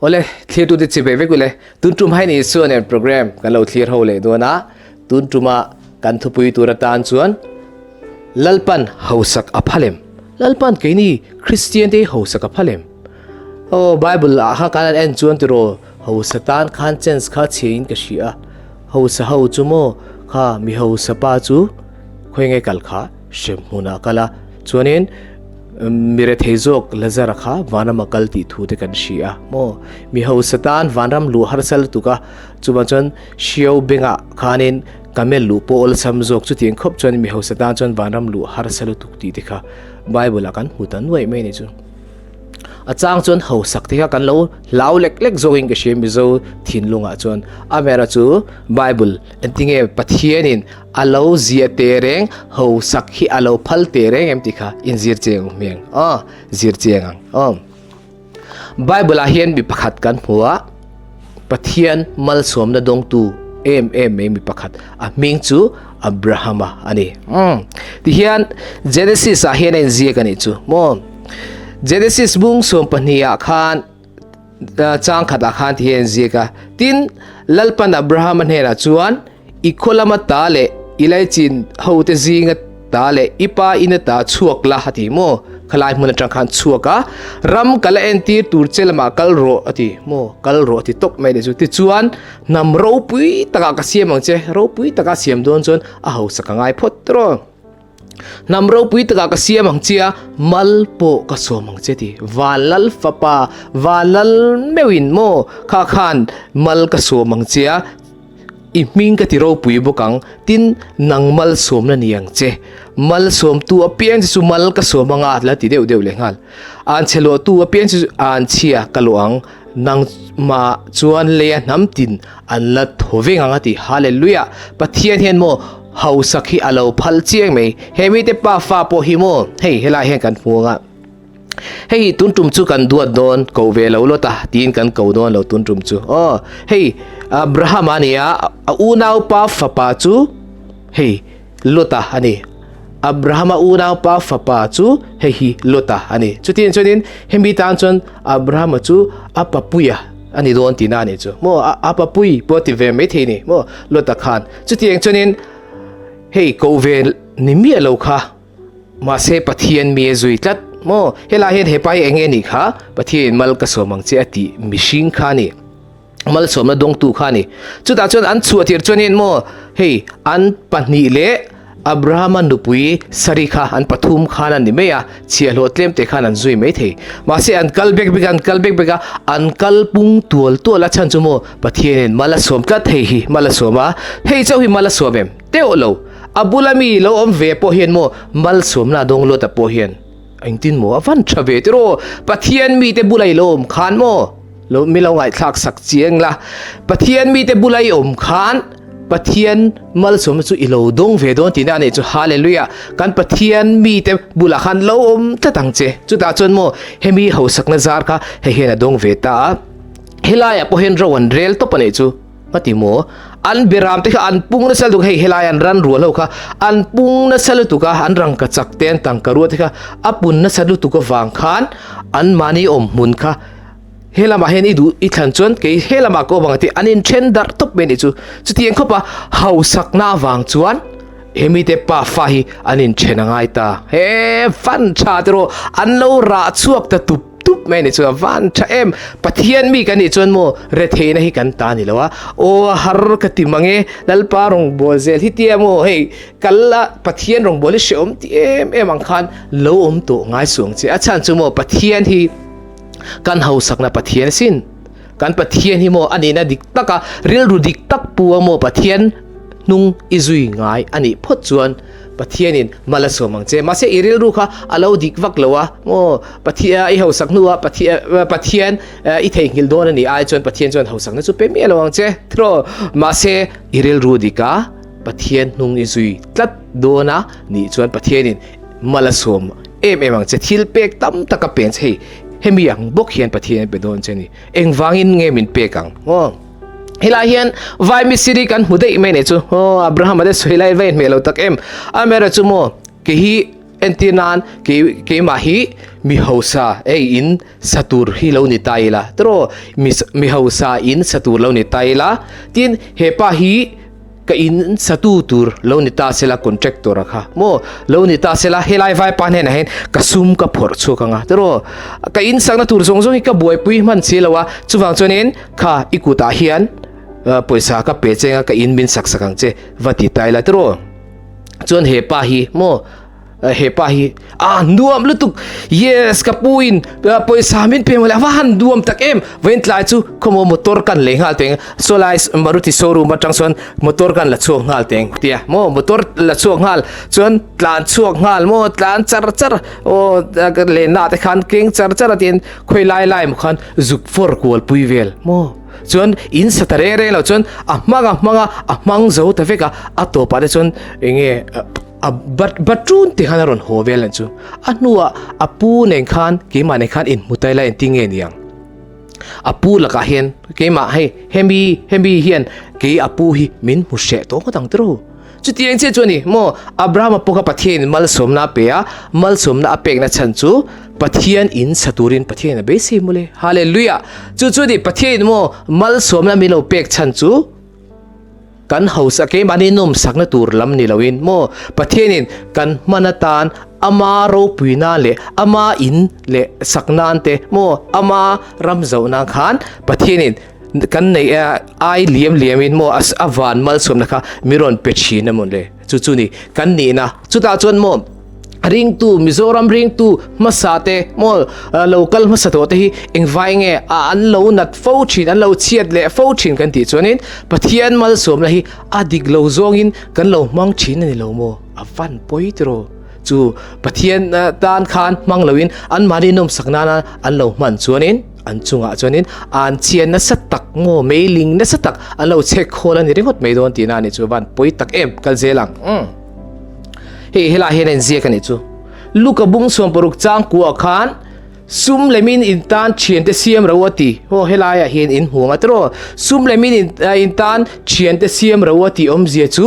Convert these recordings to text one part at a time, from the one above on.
Awle, thlirtute chi ve vek ule. Tun tum hain Isua nen program kan lo thlir ho leh dawn a. Tun tuma kan thupui tur atan chuan Lalpan hausak a phal em? Lalpan keini Kristian te hi hausak a phal em? Aw, Bible ah kha kan han en chuan tiraw hausa tan khan chance kha chhia in ka hria a. Hausa ho chu maw kha mi hausa pa chu khawi nge kal kha hrem hmunah a kal a. Chuanin mi rethei zawk Lazara kha vanram a kal tih thu te kan hria a maw. Mi hausa tan vanram luh harsa lutuk a, chuvang chuan hriau bengah khanin camel luh pawh awlsam zawk chutiang khawp chuan mi hausa tan chuan vanram luh harsa lutuk tih te kha Bible ah kan hmu ta nuaih mai a ni chu. A chang chuan hausak te kha kan lo hlau lek lek zawkin ka hria Mizo thinlungah chuan amaherawh chu Bible entinge Pathianin a lo ziah teh reng hausak hi a lo phal teh reng em tih kha inzir chiang ang hming aw zir chiang ang aw. Bible ah hian mi pakhat kan hmu a Pathian malsawmna dawngtu em em mai mi pakhat a hming chu Abrahama a ni. Umm tihian Genesis ah hian a inziak a nih chu maw Genesis bung 12 ah khan chang khat ah khan tihian a inziak a tin Lalpan Abrahama hnenah chuan I khaw lama ta leh i laichin hote zinga ta leh i pa ina ta chhuak la a ti maw? Khalai hmun atang khan chhuak a, ram ka la entir tur che lamah kal rawh a ti maw? Kal rawh a ti tawp mai leh chu. Tichuan, hnam ropui takah ka siam ang che, ropui taka siam dawn chuan a hausa ka ngai phawt tawh. Hnam ropui takah ka siam ang che a, mal pawh ka sawm ang che ti. Vanlal fapa, vanlal meuhin maw kha khan mal ka sawm ang che a, i hming ka ti ropui bawk ang, tin nang malsawmna ni ang che. Malsawmtu apiang che chu mal ka sawm anga a la ti deuh deuh leh nghal. Anchhe luahtu apiang che chu anchhia ka luah ang, nangmah chuan leia hnam tin an la thaw veng ang a ti. Hallelujah! Pathian hian maw hausak hi a lo phal chiang mai. He mite pa fa pawh hi maw hei helai hian kan hmu ang a. Hei tun tum chu kan duat dawn ko ve lo lawt a tiin kan ko dawn lo tun tum chu. Aw hei Abraham a nia a unaupa fapa chu hei Lota a ni. Abrahama unaupa fapa chu hei hi Lota a ni. Chutiang chuanin hemi tan chuan Abrahama chu a papuia a ni dawn tihna a nih chu. Maw a papui pawh a ti ve maithei ni maw Lota khan. Chutiang chuanin hei ko ve ni miah lo kha Mahse Pathian mi a zui tlat maw? Helai hian hepa hi eng nge nih kha? Pathianin mal ka sawm ang che a tih mihring kha a ni. Malsawmna dawngtu kha a ni. Chutah chuan an chhuah tir chuanin maw hei an pahnih leh Abrahama nupui Sari kha an pathum khan an ni mai a, chhiahhlawh tlem te khan an zui mai thei. Mahse an kal bek bek a, an kal bek bek a, an kal pung tual tual a chhan chu maw Pathianin mal a sawm tlat hei hi mal a sawm a, hei chauh hi mal a sawm em? Teuh lo, a bula mi lo awm ve pawh hian maw malsawmna a dawng luat a pawh hian engtin maw a van tha ve tiraw Pathian mite bula i lo awm khan maw lo mi lo ngaihthlak sak chiang la Pathian mite bula i awm khan Pathian malsawmna chu i lo dawng ve dawn tihna a nih chu Hallelujah kan Pathian mite bulah khan lo awm tlat ang che chutah chuan maw hemi hausakna zar kha hei hian a dawng ve ta a helaiah pawh hian ro an rel tawp a nih chu. Ka ti maw? An beram te kha an pung nasa lutuk hei helai an ran rual ho kha an pung nasa lutuk a an rangka chak te an tangka rual te kha a pun nasa lutuk avang khan an mahni awm hmun kha helamah hian i duh i thlan chuan kei helamah ka awm ang tih an inthen darh tawp mai a nih chu. Chutiang khawpa hausakna avang chuan he mite pa fa hi an inthen a ngai ta. He fan tha te rawh an lo rah chhuak ta tup. Tup mai ni chuan van tha em Pathian mi kan nih chuan maw retheihna hi kan ta ni lo a aw a har ka ti mang e Lalpa rawngbâwl zel hi tia maw hei kal la Pathian rawngbâwl hi hrehawm ti em em ang khan lo awm tawh ngai suh ang che a chhan chu maw Pathian hi kan hausakna Pathian asin kan Pathian hi maw a nihna dik taka rilru dik tak pu a maw Pathian hnung i zui ngai a nih phawt chuan Pathianin mal a sawm ang che. Mahse i rilru kha a lo dik vak lo a, maw Pathian i hausak hnuah Pathian Pathian i theihnghilh dawn a nih ai chuan Pathian chuan hausakna chu pe miah lo ang che. Tiraw? Mahse i rilru dik a, Pathian hnung i zui tlat dawn a nih chuan Pathianin mal a sawm em em ang che. Thil pek tam tak a pen che hei hemi ang bawk hian Pathian a pe dawn che a ni. Engvangin nge min pek ang? Maw? Helai hian vai misiri kan hmu daih mai nei chu aw Abraham a te sawi lai va inhmeh lo tak em. Amaherawhchu maw kei hi entir nan kei keimah hi mi hausa hei in sa tur hi lo ni ta ila tiraw mi mi hausa in sa tur lo ni ta ila tin hepa hi ka in satu tur lo ni ta sela contractor a kha maw lo ni ta sela helai vaipa hnenah hian ka sum ka phawrh chhuak anga tiraw ka in sakna tur zawng zawng hi ka buaipui hman si lo a chuvang chuanin kha i kutah hian pawisa ka pe che anga ka in min sak sak ang che va ti ta ila tiraw chuan hepa hi maw He pa hi a nuam lutuk yes ka pu in pawisa min pe mawle a va han nuam tak em vawiin tlai chu khawmaw motor kan lei nghal teng sawlai maruti showroom atang chuan motor kan la chhuak nghal teng tia maw motor la chhuak nghal chuan tlan chhuak nghal maw tlan char char aw lenna te khan keng char char a tin khawi lai lai maw khan zuk fawr kual pui vel maw chuan in sa ta reng reng lo chuan a hmang a hmang a a hmang zo ta vek a a tawpah te chuan eng nge. A bat batrun ti khan a rawn haw vel ang chu. A hnuah a pu nen khan keimah nen khan inhmu ta ila engtin nge niang. A pu lakah hian keimah hei hemi hemi hian kei a pu hi min hmu hreh tawh ngawt ang tiraw. Chutiang chiah chu a ni maw Abrahama pawh kha Pathianin malsawmna a pe a, malsawmna a pekna chhan chu Pathian in sa turin Pathianin a beisei mawle. Hallelujah! Chu chu a ni Pathianin maw malsawmna min lo pek chhan chu. Kan hausa keimahni nawmsakna tur lam ni loin maw Pathianin kan hman atan ama ropui nan leh ama in leh sak nan te maw ama ram zoh nan khan Pathianin kan neih ai liam liamin maw a van malsawmna kha mi rawn pe thin a mawn le chu chu ni kan nihna chutah chuan maw Ringtu, Mizoram ringtu hmasa te maw lo kal hmasa tawh te hi engvai nge a an lo nat fo thin, an lo chhiat leh fo thin kan tih chuanin Pathian malsawmna hi a dik lo zawngin kan lo hmang thin a ni lo maw? A van pawi tiraw? Chu Pathian tan khan hmang loin anmahni nawmsak nana an lo hman chuanin an chungah chuanin an chhiat nasa tak maw meiling nasa tak an lo chhek khawl a ni ringawt mai dawn tihna a ni chu a van pawi tak em kal zel ang. Hei helai hian a inziak a nih chu. Luka bung chhuan paruk chang kuah khan sum lemin in tan thiante siam ro a ti. Aw helaiah hian in hmu ang a tiraw. Sum lemin in in tan thiante siam ro a tih awmzia chu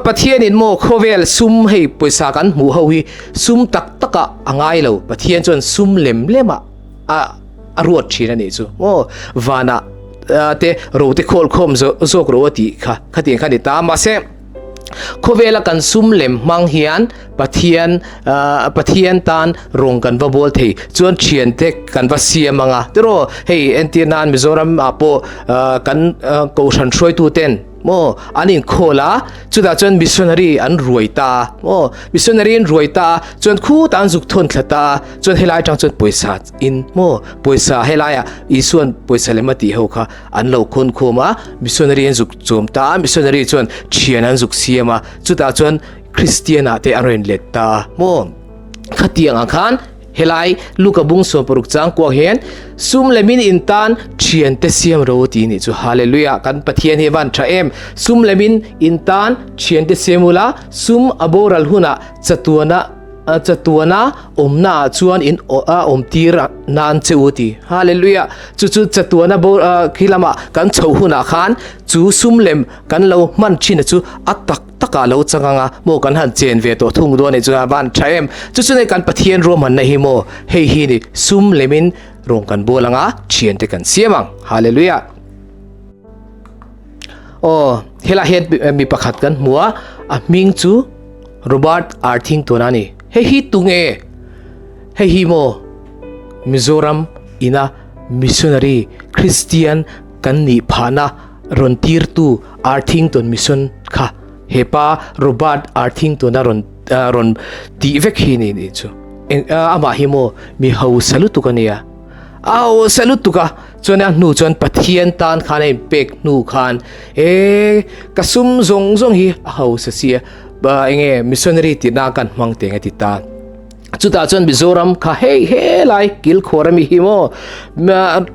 Pathianin maw khawvel sum hei pawisa kan hmuh ho hi sum tak takah a ngai lo. Pathian chuan sum lem lemah a a ruat thin a nih chu. Aw vanah te rote khawlkhawm zawk ro a tih kha khatiang kha a ni ta. Mahse. Khawvela kan sum lem hmang hian Pathian Pathian tan rawng kan va bawl thei chuan thiante kan va siam anga tiraw hei entir nan Mizoram ah pawh kan kohhran hruaitu ten maw an inkhawl a chutah chuan missionary an ruai ta maw missionary an ruai ta chuan khutah an zuk thawn thla ta chuan helai atang chuan pawisa in maw pawisa helaiah Isuan pawisa lem a tih ho kha An lo khawn khawm a, missionary an zuk chawm ta a, missionary chuan thian an zuk siam a, chutah chuan Christian ah te an rawn let ta a maw? Khatiang ang khan helai Luka bung 16 chang kuak hian sum lemin in tan thian te siam ro ti nih chu Hallelujah kan Pathian hi van tha em sum lemin in tan thian te siam ula sum a boral hunah chatuana Chatuana awmna ah chuan in a awm tir nan che u ti. Hallelujah! Chu chu chatuana bo khi lama kan chhoh hunah khan chu sum lem kan lo hman thin a chu a tak takah lo chang ang a, maw kan han chen ve tawh thung dawn a nih chuan a van tha em. Chu chu nei kan Pathian ruahmanna hi maw hei hi ni sum lemin rawng kan bual ang a, thiante kan siam ang. Hallelujah! Aw, helai hian mi pakhat kan hmu a, a hming chu Robert Arthington a ni. Hei hi tunge? Hei hi maw Mizoram ina missionary Christian kan nih phahna rawn tirtu Arthington Mission kha hepa Robert Arthington a rawn rawn tih vek hi ni nih chu. Amah hi maw mi hausa lutuk a nia. A hausa lutuk a, chuan a hnu chuan Pathian tan khan a inpek hnu khan e ka sum zawng zawng hi a hausa sia enge missionary tihna kan hmang teng a ti ta. Chutah chuan Mizoram kha hei helai kilkhawr ami hi maw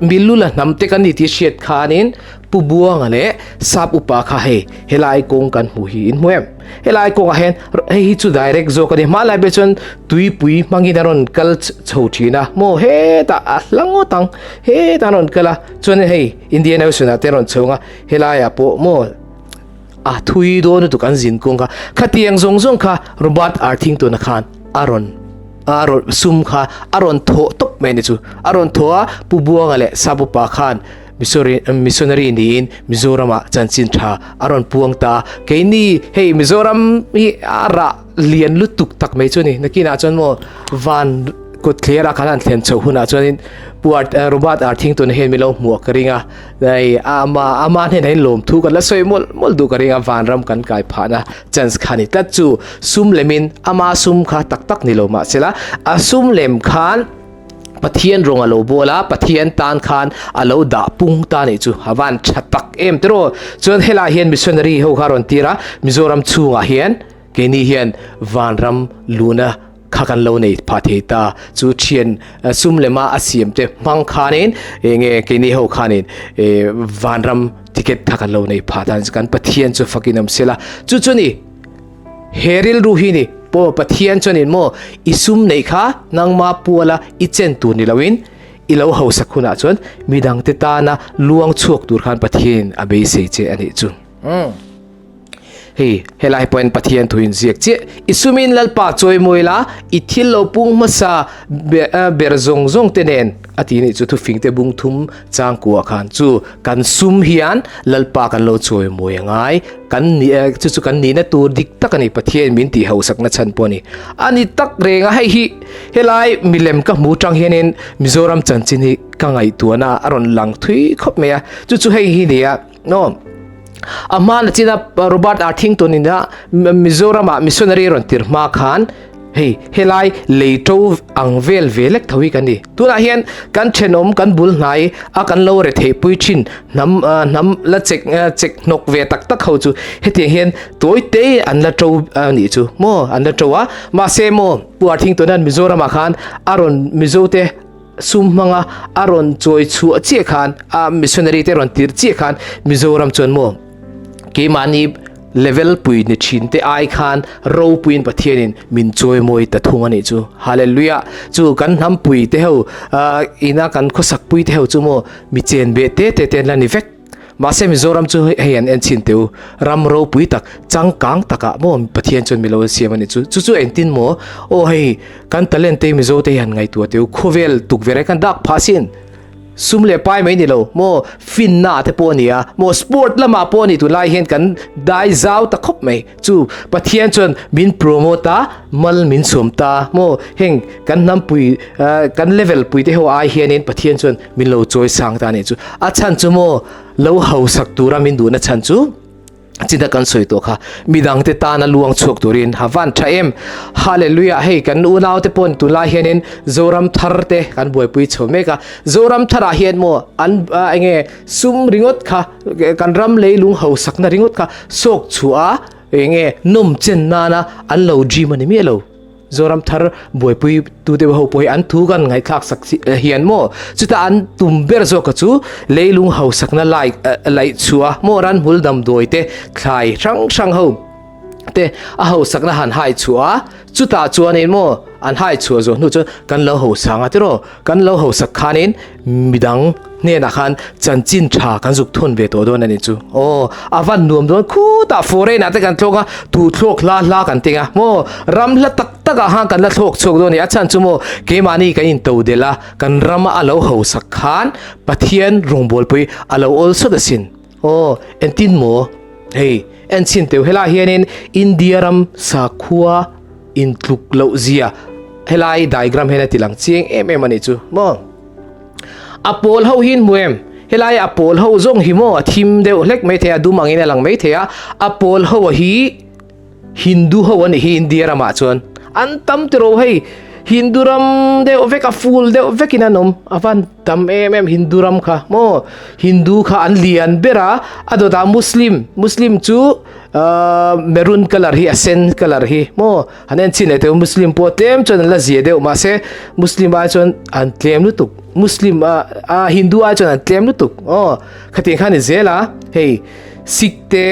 milula hnam te kan ni tih hriat khanin Pu Buanga leh Sap upa kha hei helai kawng kan hmuh hi in hmu em? Helai kawngah hian hei hi chu direct zawk a ni. Hmanlai pawh chuan tuipui hmangin a rawn kal chho thin a maw hetah a hla ngawt ang hetah an rawn kal a chuan hei Indian Ocean ah te a rawn chho ang a helaiah pawh maw a thui dawn lutuk an zin kawng kha khatiang zawng zawng kha Robert Arthington-a khan a rawn. a rawn sum kha a rawn thawh tawp mai a ni chu. A rawn thawh a, Pu Buanga leh Sabupa khan missionary niin Mizoramah chanchin tha a rawn puang ta a. Keini hei Mizoram hi a rah lian lutuk tak mai chu a ni. Nakinah chuan maw van kut thler a kan han thlen chhoh hunah chuanin Pu Robert Arthington hian min lo hmuh ka ring a. Hei ama ama hnenah hian lawmthu kan la sawi mawlh mawlh duh ka ring a, vanram kan kai phahna chance kha a ni tlat chu. Sum lemin ama sum kha tak tak ni lo mahsela a sum lem khan Pathian rawng a lo bawl a, Pathian tan khan a lo dah pung ta nih chu a van tha tak em tiraw. Chuan helai hian missionary ho kha a rawn tir a, Mizoram chhungah hian keini hian vanram luhna kha kan lo nei phah thei ta. Chu thian sum lema a siam te hmang khanin enge keini ho khanin vanram ticket kha kan lo nei phah ta kan Pathian chu fakin awm sela. Chu chu ni. He rilru hi ni pawh Pathian chuanin maw i sum neih kha nangma puala i chen tur ni loin i lo hausak hunah chuan midangte tana luang chhuak tur khan Pathianin a beisei che a nih chu. Hei helai pawhin Pathian thuin ziak chiah i sumin Lalpa chawimawi la i thil lo pung hmasa ber zawng zawng te nen a ti nih chu thufingte bung thum changkua khan chu kan sum hian Lalpa kan lo chawimawi a ngai. Kan ni eh chu chu kan nihna tur dik tak a ni Pathian min tih hauhsakna chhan pawh a ni. A ni tak reng a hei hi helai milem ka hmu tang hianin Mizoram chanchin hi ka ngaihtuahna a rawn lang thui khawp mai a chu chu hei hi ni a aw a hmana china Robert Arthington ina Mizoramah missionary rawn tir hma khan Hei, helai lei to ang vel ve lek tho hi kan ni. Tunah hian kan thenawm kan bul hnai a kan lo re theih pui thin hnam hnam la chek chek hnawk ve tak tak ho chu hetiang hian tawi te an la to a nih chu maw an la to a. Mahse maw Pu Arthington hian Mizoramah khan a rawn Mizo te sum hmanga a rawn chawi chhuah chiah khan a missionary te rawn tirh chiah khan Mizoram chuan maw keimahni level pui ni thin te ai khan ropuiin Pathianin min chawimawi ta thung a nih chu. Hallelujah! Chu kan hnam pui te ho ina kan khawsak pui te ho chu maw mi chen beh te te te an la ni vek. Mahse Mizoram chu hei an en chhin teh u, ram ropui tak changkang takah maw Pathian chuan milo a siam a nih chu. Chu chu engtin maw? Aw hei kan talent te Mizo te hi han ngaihtuah teh u, khawvel tukverh ah khan dak phah sin. Sum leh pai mai ni lo maw, finna te pawh a ni a, maw sport lamah pawh a ni tunlai hian kan dai zau ta khawp mai. Chu Pathian chuan min promote a, mal min chhawm ta maw, heng kan hnampui kan level pui te ho ai hianin Pathian chuan min lo chawi sang ta a nih chu. A chhan chu maw lo hausak tura min duhna chhan chu china kan sawi tawh kha midangte tana luang chhuak turin ha van tha em. Hallelujah hei kan unau te pawn tunlai hianin Zoram thar te kan buaipui chho mek a, Zoram tharah hian maw an enge sum ringawt kha kan ram leilung hausakna ringawt kha sawk chhuah a enge nawm chen nana an lo dream a ni miah lo. Zoram thar buaipui tu deuh ho pawh hi an thu kan ngaihthlak sak hian maw chutah an tum ber zawk kha chu leilung hausakna lai laih chhuah maw ranhmul damdawi te thlai hrang hrang ho te a hausakna han hai chhuah a chutah chuanin maw an hai chhuah zawh hnu chuan kan lo hausang a tiraw kan lo hausak khanin midang hnenah khan chanchin tha kan zuk thawn ve tawh dawn a nih chu aw a van nuam dawn khutah foreign ah te kan thlawk a tu thlawk hla hla kan teng a maw ram hla tak tak ah khan kan la thlawk chhuak dawn a ni a chhan chu maw keimahni kan in to delh a kan rama a lo hausak khan Pathian rawngbawlpui a lo awl sawt asin aw entin maw hei enchhin teuh helaiah hianin India ram sakhua intluk loh zia helai diagram hian a ti lang chiang em em a nih chu maw. A pawl ho hi in hmu em? Helai a pawl ho zawng hi maw a thim deuh hlek mai thei a, dum angin a lang mai thei a. A pawl ho hi Hindu ho a nih hi India ramah chuan. An tam tiro hei Hindu ram deuh vek a full deuh vekin an awm. A van tam em em Hindu ram kha maw. Hindu kha an lian ber a, a dawtah Muslim, Muslim chu ahh maroon colour hi a sen colour hi maw. An en chin leh teuh Muslim pawh tlem chuan an la zia deuh mahse Muslim ai chuan an tlem lutuk Muslim a a Hindu ai chuan an tlem lutuk aw khatiang khan ni zel a hei Sikh te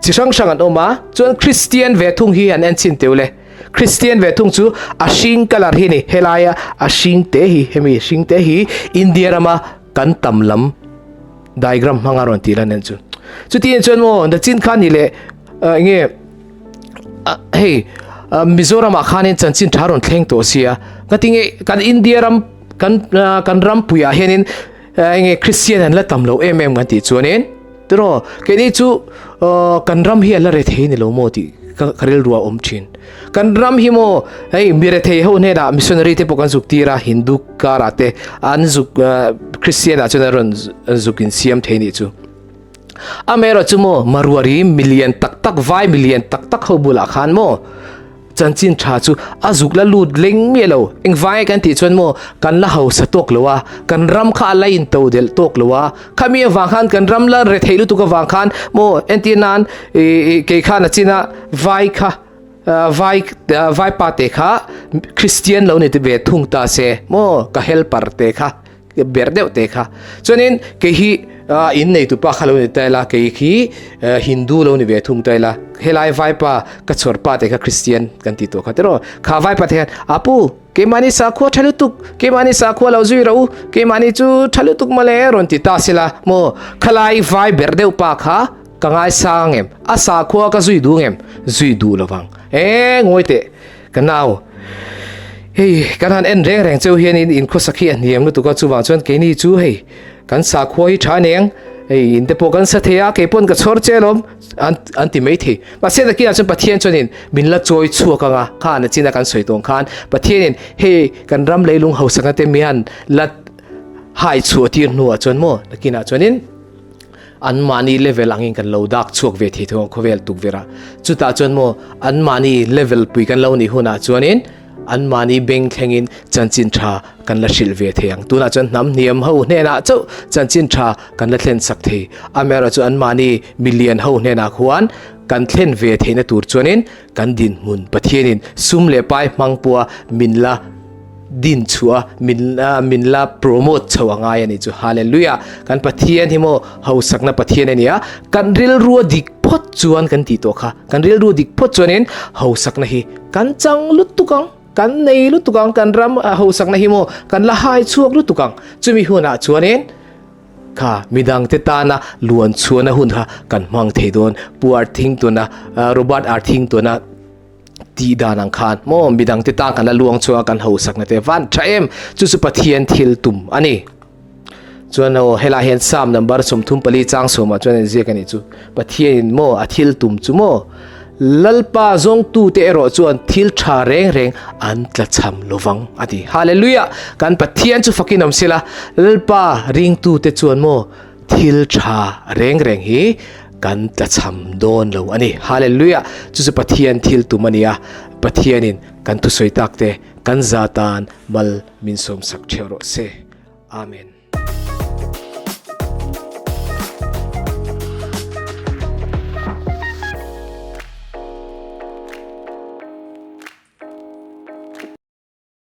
chi hrang hrang an awm a chuan Christian ve thung hi an en chin teuh le Christian ve thung chu a hring colour hi a ni helaia a hring te hi hemi hring te hi India rama kan tam lam diagram hmanga rawn tih lan en chu chutiang chuan maw nachin khan ni leh enge hei. Mizoramah khanin chanchin tha rawn thleng tawh sia ngatinge kan India ram kan kan rampuiah hianin enge Christian an la tam lo em em kan tih chuanin tiraw keini chu kan ram hi a la rethei ni lo maw tih ka ka rilru a awm thin kan ram hi maw hei mi rethei ho hnenah missionary te pawh kan zuk tir a Hindu karah te an zuk Christian ah chuan an rawn zuk insiam thei nih chu. Amaherawh chu maw Maruari milian tak tak vai milian tak tak ho bulah khan maw chanchin tha chu a zuk la lut leng miah lo. Engvai kan tih chuan maw kan la hausa tawk lo a, kan ram kha a la in to delh tawk lo a, khami avang khan kan ram la rethei lutuk avang khan maw entir nan ih kei khan a china vai kha vai vai pa te kha Christian lo ni ve thung ta se maw ka helper te kha. ber deuh te kha chuanin kei hi in nei tupa kha lo ni ta ila kei khi Hindu lo ni ve thung ta ila helai vaipa ka chhawr pa te kha Christian kan ti tawh kha tiraw kha vaipa te hian apu keimahni sakhua tha lutuk keimahni sakhua lo zui rawh u keimahni chu tha lutuk mawle rawn ti ta sela maw khalai vai ber deuh pa kha ka ngaisang em a sakhua ka zui duh ngem zui duh lovang e ngawi teh Ka nau, hei kan han en reng reng cheu hianin in khawsak hi a hniam lutuk a, chuvang chuan keini chu hei kan sakhua hi tha aniang, hei in te pawh kan sa thei a, kei pawn ka chhawr che alawm an an ti mai thei. Mahse takinah chuan Pathian chuanin min la chawi chhuak ang a, kha an chin a kan sawi tawng khan Pathianin hei kan ram leilung hausakna te mi han la hai chhuah tir hnuah chuan maw takinah chuanin, An mahni level angin kan lo dak chhuak ve thei thung a khawvel tukverh ah. Chutah chuan maw an mahni level pui kan lo nih hunah chuanin an mahni beng thlengin chanchin tha kan la hrilh ve thei ang. Tunah chuan hnam hniam ho hnenah chauh chanchin tha kan la thlen sak thei. Amaherawh chu an mahni milian ho hnenah khuan kan thlen ve theihna tur chuanin kan dinhmun Pathianin sum leh pai hmang pawha min la din chhuah a, min min la promote chho a ngai a nih chu. Hallelujah! Kan Pathian hi maw hausakna Pathian a ni a, kan rilru a dik phawt chuan kan tih tawh kha, kan rilru dik phawt chuanin hausakna hi kan chang lutuk ang, kan nei lutuk ang, kan ram hausakna hi maw kan la hai chhuak lutuk ang. Chumi hunah chuanin kha midangte tana luan chhuahna hun kha kan hmang thei dawn. Pu Arthingtona, Robert Arthingtona, Tih dan ang khan maw midang te tan kan la luang chuang a kan hausak na te van tha em chu chu Pathian thil tum a ni. Chuan aw helai hian Psalm number 34 chang sawmah chuan an ziak a nih chu Pathian in maw a thil tum chu maw Lalpa zawngtu te erawh chuan thil tha reng reng an tla cham lovang a ti. Hallelujah! Kan Pathian chu fakin awm sela Lalpa ringtu te chuan maw Thil tha reng reng hi kan tlachham dawn lo a ni. Hallelujah! Chu chu Pathian thil tum a ni a, Pathianin kan thusawi tak te kan za tan mal min sawmsak theuh rawh se. Amen.